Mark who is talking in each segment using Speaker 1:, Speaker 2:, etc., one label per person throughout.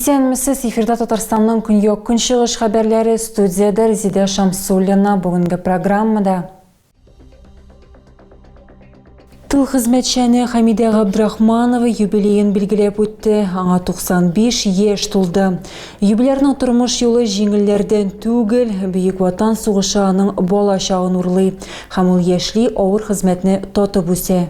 Speaker 1: Исәнмесез, эфирда Татарстанның көньяк-көнчыгыш хәбәрләре, студиядә Резидә Шамсуллина. Бүгенге программада Тыл хезмәтчәне Хәмидә Габдрахманова юбилеен билгеләп үтте. Аңа 95 яшь тулды. Юбилярның тормыш юлы җиңелләрдән түгел. Бөек Ватан сугышы аның бала чагын урлый һәм ул яшьли авыр хезмәтне татып үсә.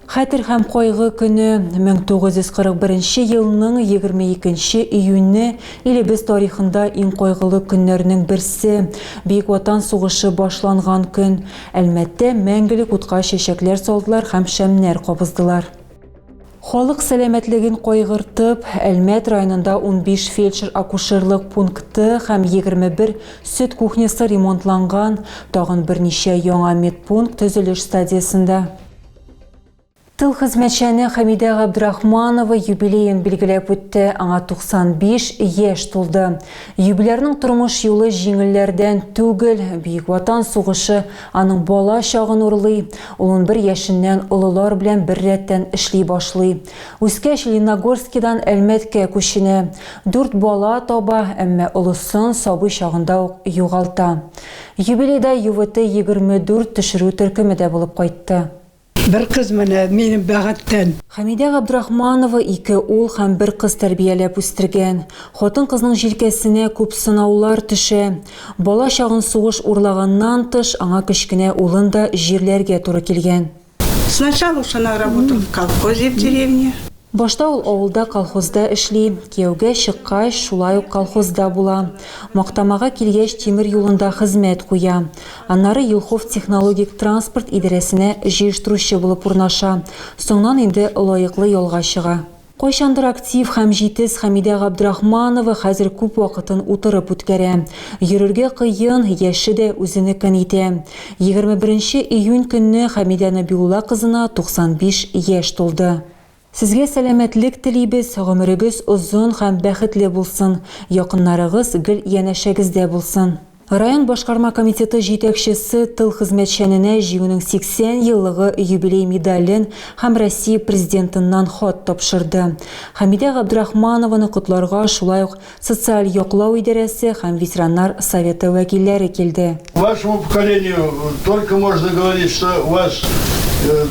Speaker 1: Хәтер һәм кайгы көне, 1941 елның 22 июне илебез тарихында иң кайгылы көннәрнең берсе, Бөек Ватан сугышы башланган көн. Әлмәттә мәңгелек утка чәчәкләр салдылар һәм шәмнәр кабыздылар. Халык сәламәтлеген кайгыртып, Әлмәт районында 15 фельдшер-акушерлык пункты һәм 21 сөт кухнясы ремонтланган, тагын берничә яңа медпункт төзелеш стадиясендә. Тыл хезмәтчәне Хәмидә Габдрахманова юбилеен билгеләп үтте, аңа 95 яшь тулды. Юбилярның тормыш юлы җиңелләрдән түгел, Бөек Ватан сугышы аның бала чагын урлый, ул 11 яшеннән олылар белән беррәттән эшли башлый. Үскәч, Лениногорскидан Әлмәткә күченә. Дүрт бала таба, әмма олысын сабый чагында ук югалта. Юбилейда ЮВТ-24 төшерү төркеме дә булып кайтты.
Speaker 2: Бер кыз менә минем бәхеттән.
Speaker 1: Хәмидә Габдрахманова ике ул һәм бер кыз тәрбияләп үстергән. Хатын-кызның җилкәсенә күп сынаулар төшә. Бала чагын сугыш урлаганнан тыш, аңа кечкенә улын да җирләргә туры килгән.
Speaker 2: Сначала уж она работала в колхозе в деревне.
Speaker 1: Башта ул авылда колхозда эшли, кияүгә чыккач, шулай ук колхозда була. Мактамага килгәч, тимер юлында хезмәт куя. Аннары Елхов технологик транспорт идарәсенә җыештыручы булып урнаша, соңнан инде лаеклы ялга чыга. Кайчандыр актив һәм җитез Хәмидә Габдрахманова хәзер күп вакытын утырып үткәрә. Йөрергә кыен, яше дә үзенекен итә. 21 нче июнь көнне Хәмидә Нәбиулла кызына 95 яшь тулды. Сезгә сәламәтлек телибез, гомерегез озын һәм бәхетле булсын, якыннарыгыз гел янәшәгездә булсын. Район башкарма комитеты җитәкчесе тыл хезмәтчәненә Җиңүнең 80 еллыгы юбилей медален һәм Россия Президентыннан хат тапшырды. Хәмидә Габдрахманованы котларга шулай ук социаль яклау идарәсе һәм ветераннар советы вәкилләре килде.
Speaker 3: Вашему поколению только можно говорить, что у вас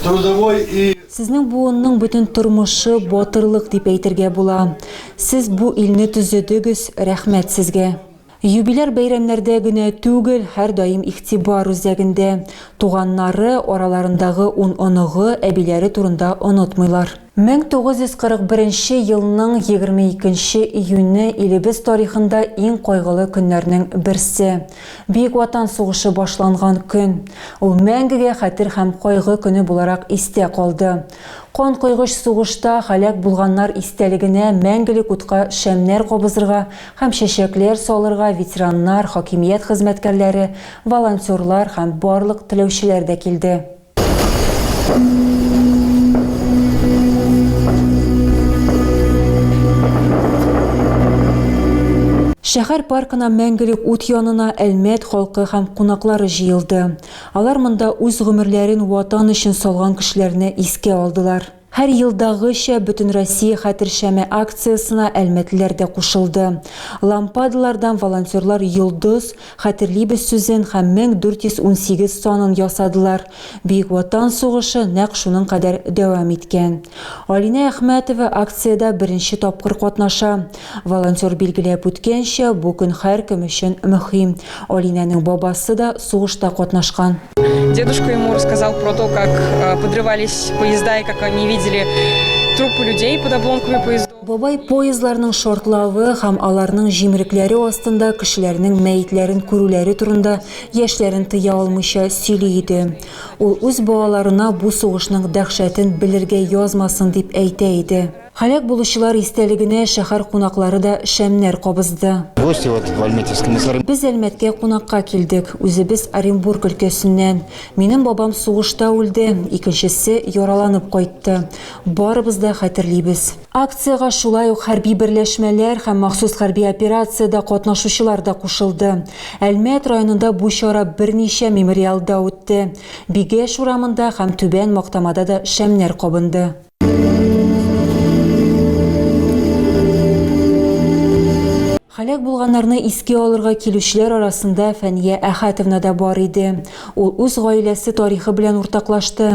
Speaker 3: трудовой и.
Speaker 1: Сезнең буынның бөтен тормышы батырлык дип әйтергә була. Сез бу илне төзедегез, рәхмәт сезгә. Юбиляр бәйрәмнәрдә генә түгел, һәрдаим игътибар үзәгендә. Туганнары, араларындагы ун оныгы, әбиләре турында онытмыйлар. 1941 елның 22 нче июне илебез тарихында иң кайгылы көннәрнең берсе. Бөек Ватан сугышы башланган көн. Ул мәңгегә хәтер һәм кайгы көне буларак истә калды. Канкойгыч сугышта һәлак булганнар истәлегенә мәңгелек утка шәмнәр кабызырга һәм чәчәкләр салырга ветераннар, хакимият хезмәткәрләре, волонтерлар һәм барлык теләүчеләр дә килде. Шәһәр паркына мәңгелек ут янына Әлмәт халкы һәм кунаклары җыелды. Алар монда үз гомерләрен Ватан өчен салган кешеләрне искә алдылар. Һәр елдагыча, Бөтенроссия Хәтер шәме акциясенә әлмәтлеләр дә кушылды. Лампадалардан волонтерлар йолдыз, Хәтерлибез сүзен һәм 1418 санын ясадылар. Бөек Ватан сугышы нәкъ шуның кадәр дәвам иткән. Алинә Әхмәтова акциядә беренче тапкыр катнаша. Волонтер билгеләп үткәнчә, бу көн һәркем өчен мөһим. Алинәнең бабасы да сугышта катнашкан.
Speaker 4: Дедушка ему рассказал про то, как э, подрывались поезда и как они видели трупы людей под обломками поездов.
Speaker 1: Бабай поездларның шартлавы һәм аларның җимерекләре астында кешеләрнең мәетләрен күрүләре турында яшьләрен тыя алмыйча сөйли иде. Ул үз балаларына бу сугышның дәһшәтен белергә язмасын дип әйтә иде. Һәлак булучылар истәлегенә шәһәр кунаклары да шәмнәр кабызды.
Speaker 5: Гости вот в Альметьевск.
Speaker 1: Без Әлмәткә кунакка килдек. Үзебез Оренбург өлкәсеннән. Минем бабам сугышта үлде, икенчесе яраланып кайтты. Барыбыз да хәтерлибез. Акциягә шулай ук хәрби берләшмәләр һәм махсус хәрби операциядә катнашучылар да кушылды. Әлмәт районында бу чара берничә мемориалда үтте. Бигәш урамында һәм Түбән Мактамада да шәмнәр кабынды. Һәлак булганнарны искә алырга килүчеләр арасында Фәния Әхәтовна да бар иде. Ул үз гаиләсе тарихы белән уртаклашты.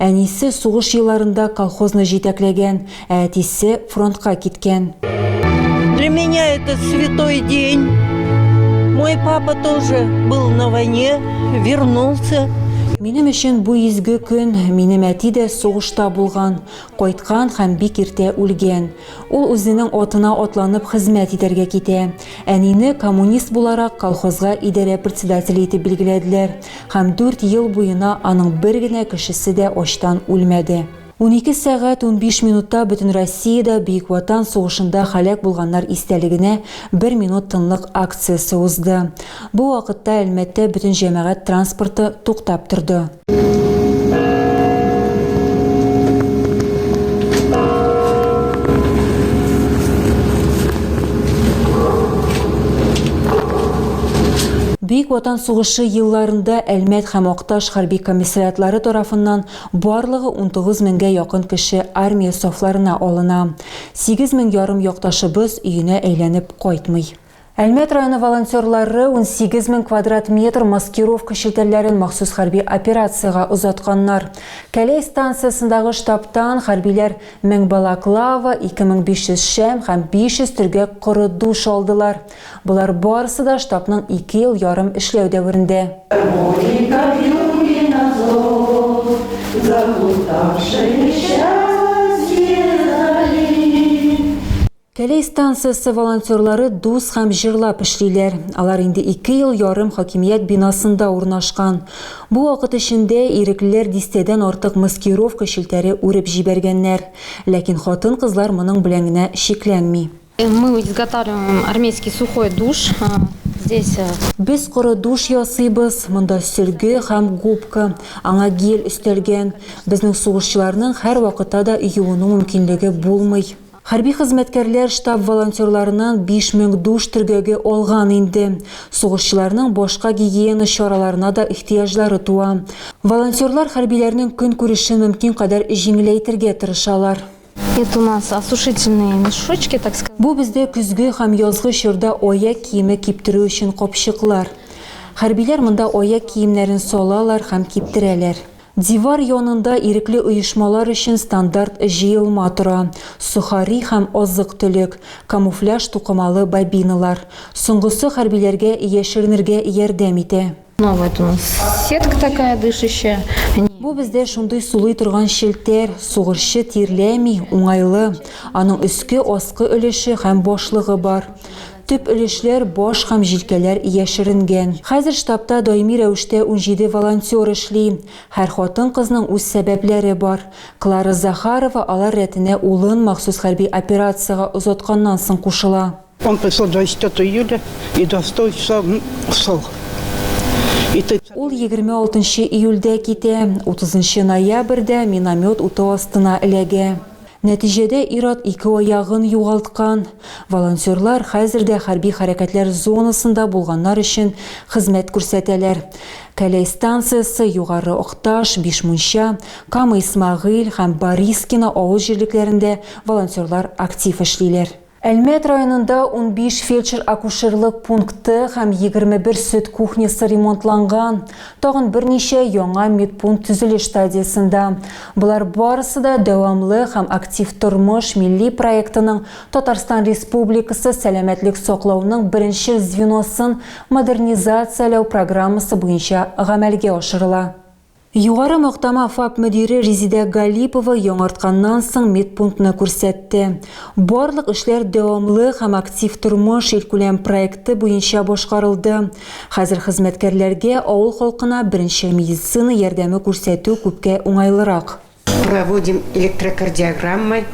Speaker 1: Әнисе сугыш елларында колхозны җитәкләгән, ә әтисе фронтка киткән.
Speaker 5: Для меня это святой день. Мой папа тоже был на войне, вернулся.
Speaker 1: Минем өчен бу изге көн, минем әти дә сугышта булган, кайткан һәм бик иртә үлгән. Ул үзенең атына атланып хезмәт итәргә китә. Әнине коммунист буларак колхозга идарә председателе итеп билгеләделәр һәм дүрт ел буена аның бер генә кешесе дә ачтан үлмәде. 12 сәгать 15 минутта бөтен Россиядә Бөек Ватан сугышында һәлак булганнар истәлегенә бер минут тынлык акциясе узды. Бу вакытта Әлмәттә бөтен җәмәгать транспорты туктап торды. Бөек Ватан сугышы елларында Әлмәт һәм Акташ хәрби комиссариатлары тарафыннан барлыгы 19 меңгә якын кеше армия сафларына алына. 8 мең ярым якташыбыз өенә әйләнеп кайтмый. Әлмәт районы волонтерлары 18 мең квадрат метр маскировка челтәрләрен махсус хәрби операциягә озатканнар. Кәләй станциясендәге штабтан хәрбиләр 1000 балаклава, 2500 шәм һәм 500 төргәк коры душ алдылар. Болар барысы да штабның ике ел ярым эшләү дәверендә. Кәләй станциясе волонтерлары дус һәм җырлап эшлиләр. Алар инде ике ел ярым хакимият бинасында урнашкан. Бу вакыт эчендә иреклеләр дистәдән артык маскировка челтәре үреп җибәргәннәр. Ләкин хатын-кызлар моның белән генә чикләнми.
Speaker 6: Мы изготавливаем армейский сухой душ. Здесь
Speaker 1: Без коры душ ясыйбыз, монда сөлге һәм губка, аңа гель өстәлгән. Безнең сугышчыларның һәрвакытта да юыну мөмкинлеге булмый. Хәрби хезмәткәрләр штаб волонтерларыннан 5000 душ төргәге алган инде. Сугышчыларның башка гигиена чараларына да ихтыяҗлары туа. Волонтерлар хәрбиләрнең көнкүрешен мөмкин кадәр җиңеләйтергә тырышалар.
Speaker 6: Это у нас осушительные мешочки, так сказать.
Speaker 1: Бу бездә көзге һәм язгы чорда аяк киеме киптерү өчен капчыклар. Хәрбиләр монда аяк киемнәрен салалар һәм киптерәләр. Дивар янында ирекле оешмалар өчен стандарт җыелма тора, сохари һәм азык-төлек, камуфляж тукымалы бобиналар. Соңгысы хәрбиләргә яшеренергә ярдәм итә.
Speaker 6: Ну, вот у нас сетка такая дышащая.
Speaker 1: Бу бездә шундый сулый торган челтәр, сугышчы тирләми, уңайлы. Аның өске, аскы өлеше һәм башлыгы бар. Төп өлешләр, баш һәм җилкәләр яшеренгән. Хәзер штабта даими рәвештә 17 волонтер эшли. Һәр хатын-кызның үз сәбәпләре бар. Клара Захарова алар рәтенә улын махсус хәрби операциягә озатканнан соң кушыла.
Speaker 2: Он пришел 24 июля и 26 числа ушел.
Speaker 1: Ул 26 нчы июльдә китә, 30 нчы ноябрьдә миномет уты астына эләгә. Нәтиҗәдә ир-ат ике аягын югалткан. Волонтерлар хәзер дә хәрби хәрәкәтләр зонасында булганнар өчен хезмәт күрсәтәләр. Кәләй станциясе, Югары Акташ, Бишмунча, Кама-Исмәгыйль һәм Борискино авыл җирлекләрендә волонтерлар актив эшлиләр. Әлмәт районында 15 фельдшер-акушерлык пункты һәм 21 сөт кухнясы ремонтланган. Тагын берничә яңа медпункт төзелеш стадиясендә. Болар барысы да Дәвамлы һәм актив тормыш милли проектының Татарстан Республикасы сәламәтлек саклауның беренчел звеносын модернизацияләү программасы буенча гамәлгә ашырыла. Югары Мактама ФАП мөдире Резидә Галипова яңартканнан соң медпунктны күрсәтте. Барлык эшләр Дәвамлы һәм актив тормыш илкүләм проекты буенча башкарылды. Хәзер хезмәткәрләргә авыл халкына беренчел медицина ярдәме күрсәтү күпкә уңайлырак.
Speaker 7: Проводим электрокардиограммы.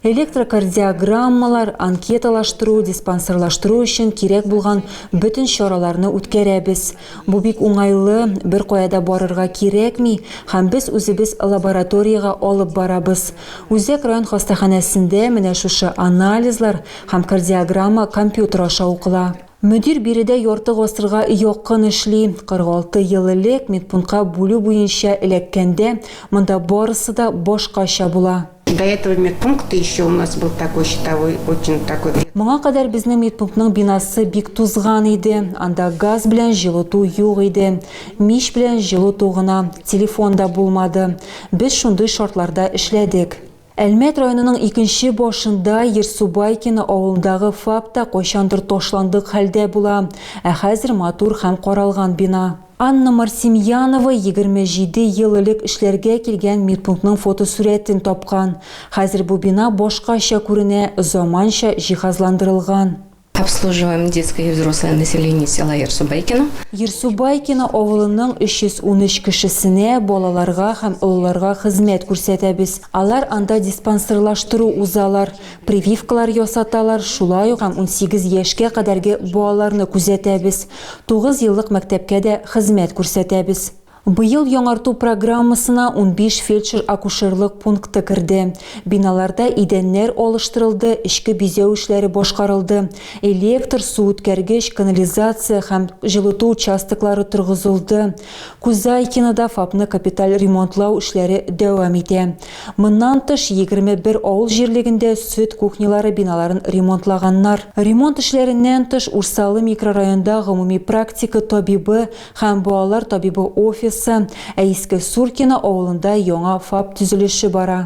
Speaker 1: Электрокардиограммалар, анкеталаштыру, диспансерлаштыру өчен кирәк булган бөтен чараларны үткәрәбез. Бу бик уңайлы, беркая да барырга кирәкми һәм без үзебез лабораториягә алып барабыз. Үзәк район хастаханәсендә менә шушы анализлар һәм кардиограмма компьютер аша укыла. Мөдир биредә ярты гасырга якын эшли. 46 ел элек медпунктка бүлү буенча эләккәндә, монда барысы да башкача була.
Speaker 7: До этого медпункта еще у нас был такой щитовой, очень такой.
Speaker 1: Моңа кадәр безнең медпунктның бинасы бик тузган иде. Анда газ белән җылыту юк иде. Мич белән җылыту гына, телефон да булмады. Без шундый шартларда эшләдек. Әлмәт районының икенче башында Ерсубайкино авылындагы ФАП та кайчандыр ташландык хәлдә була, ә хәзер матур һәм каралган бина. Анна Мартемьянова 27 ел элек эшләргә килгән медпунктның фотосурәтен тапкан. Хәзер бу бина башкача күренә, заманча җиһазландырылган.
Speaker 8: Обслуживаем детское и взрослое население села Ерсубайкино.
Speaker 1: Ерсубайкино авылының 313 кешесенә, балаларга һәм олыларга хезмәт күрсәтәбез. Алар анда диспансерлаштыру узалар, прививкалар ясаталар, шулай ук һәм 18 яшькә кадәрге балаларны күзәтәбез. Тугыз еллык мәктәпкә дә хезмәт күрсәтәбез. Быел яңарту программасына 15 фельдшер-акушерлык пункты керде. Биналарда идәннәр алыштырылды, эчке бизәү эшләре башкарылды, электр, суүткәргеч, канализация һәм җылыту участоклары торгызылды. Кузайкинода ФАПны капиталь ремонтлау эшләре дәвам итә. Моннан тыш, 21 авыл җирлегендә сөт кухнялары биналарын ремонтлаганнар. Ремонт эшләреннән тыш, Урсалы микрорайонда гомуми практика табибы һәм балалар табибы офисы, ә Иске Суркино авылында яңа ФАП төзелеше бара.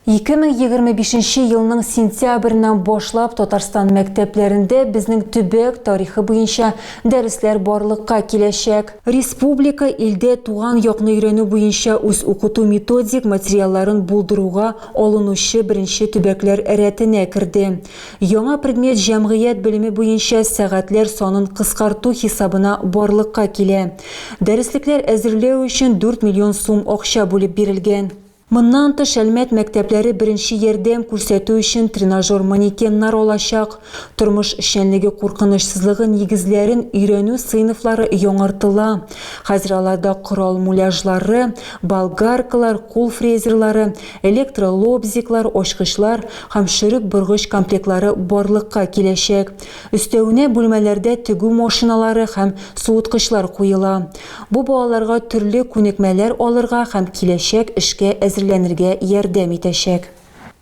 Speaker 1: 2025 нче елның сентябреннән башлап Татарстан мәктәпләрендә безнең төбәк тарихы буенча дәресләр барлыкка киләчәк. Республика илдә туган якны өйрәнү буенча үз укыту-методик материалларын булдыруга алынучы беренче төбәкләр рәтенә керде. Яңа предмет җәмгыять белеме буенча сәгатьләр санын кыскарту хисабына барлыкка килә. Дәреслекләр әзерләү өчен 4 миллион сум акча бүлеп бирелгән. Моннан тыш, Әлмәт мәктәпләре беренче ярдәм күрсәтү өчен тренажер-манекеннар алачак. Тормыш эшчәнлеге куркынычсызлыгы нигезләрен өйрәнү сыйныфлары яңартыла. Хәзер аларда корал муляжлары, болгаркалар, кул фрезерлары, электролобзиклар, ачкычлар һәм шөреп боргыч комплектлары барлыкка киләчәк. Өстәвенә, бүлмәләрдә тегү машиналары һәм суыткычлар куела. Бу балаларга төрле күнекмәләр алырга һәм киләчәк эшкә әзерләнергә ярдәм итәчәк.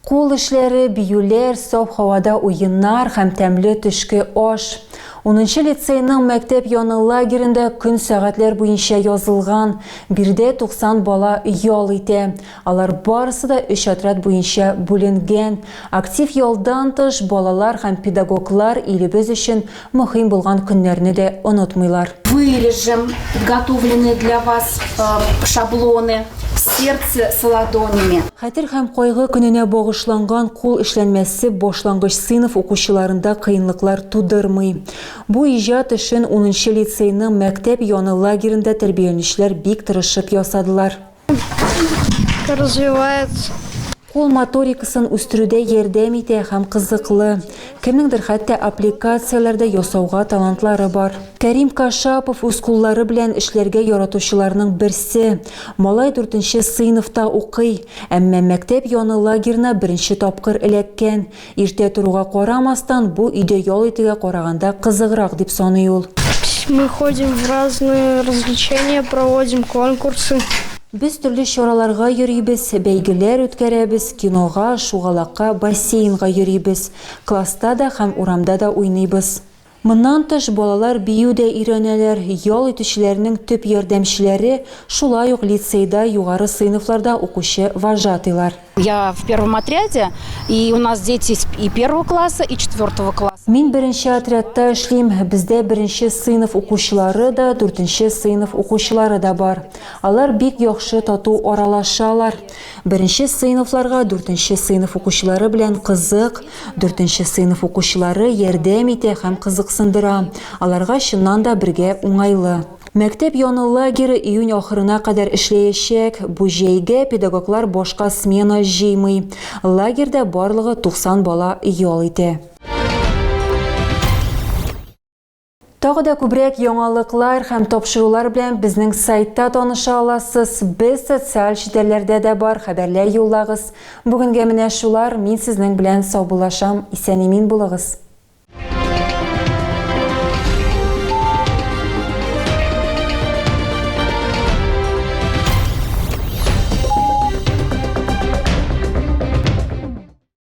Speaker 1: Кул эшләре, биюләр, саф һавада уеннар һәм тәмле төшке аш. Унынчы лицейның мәктәп яны лагеренда көн сәгатьләр буенча язылган. Биредә 90 бала ял итә. Алар барысы да өч отряд буенча бүленгән. Актив ялдан тыш, балалар һәм педагоглар илебез өчен мөһим булган көннәрне дә онытмыйлар.
Speaker 9: Вырежем подготовленные для вас шаблоны сердце с ладонями.
Speaker 1: Хәтер һәм кайгы көненә багышланган кул эшләнмәсе башлангыч сыйныф укучыларында кыенлыклар тудырмый. Бу иҗат эшен унынчы лицейның мәктәп яны лагеренда тәрбияләнүчеләр бик тырышып ясадылар.
Speaker 10: Развивается.
Speaker 1: Кул моторикасын үстерүдә ярдәм итә һәм кызыклы. Кемнеңдер хәтта аппликацияләр дә ясауга талантлары бар. Кәрим Кашапов үз куллары белән эшләргә яратучыларның берсе. Малай дүртенче сыйныфта укый, әмма мәктәп яны лагерена беренче тапкыр эләккән. Иртә торуга карамастан, бу өйдә ял итүгә караганда кызыграк, дип саный ул.
Speaker 10: Мы ходим в разные развлечения, проводим конкурсы.
Speaker 1: Без төрле чараларга йөрибез, бәйгеләр үткәрәбез, кинога, шугалакка, бассейнга йөрибез. Класста да һәм урамда да уйныйбыз. Моннан тыш, балалар бию дә өйрәнәләр. Ял итүчеләрнең төп ярдәмчеләре, шулай ук лицейда югары сыйныфларда укучы вожатыйлар.
Speaker 9: Я в первом отряде, и у нас дети и первого класса, и четвертого класса.
Speaker 1: Мин беренче отрядта эшлим. Бездә беренче сыйныф укучылары да, дүртенче сыйныф укучылары да бар. Алар бик яхшы тату аралашалар. Беренче сыйныфларга дүртенче сыйныф укучылары белән кызык, дүртенче сыйныф укучылары ярдәм итә һәм кызыксындыра. Аларга чыннан да бергә уңайлы. Мәктәп яны лагере июнь ахырына кадәр эшләячәк. Бу җәйгә педагоглар башка смена җыймый. Лагерьда барлыгы 90 бала ял итә. Тагы да күбрәк яңалыклар һәм тапшырулар белән безнең сайтта таныша аласыз. Без социаль челтәрләрдә дә бар, хәбәрләр юллагыз. Бүгенгә менә шулар, мин сезнең белән саубуллашам. Исән-имин булыгыз.